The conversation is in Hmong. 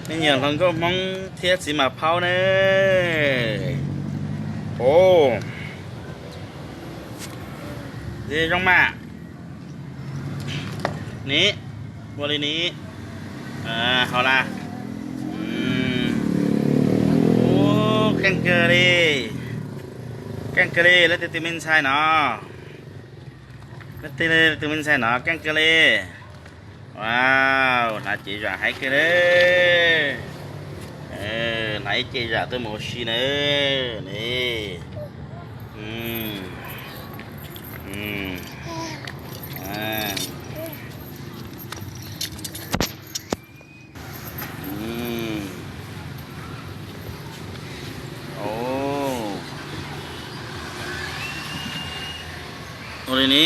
Me nyuam hluas nkauj Hmoob thiab txiv Mas Phaub ne. Ov, zoo mas. Ni, ua li ni. Hau na. Ov, keej kawg li. Keej kawg li, leej twg tus me ntxhais no? Leej twg tus me ntxhais no keej kawg li. Wow, hnav cev zam heev kawg li. Hnav ib cev zam tuaj mus ua si na. Ni. Ua li ni.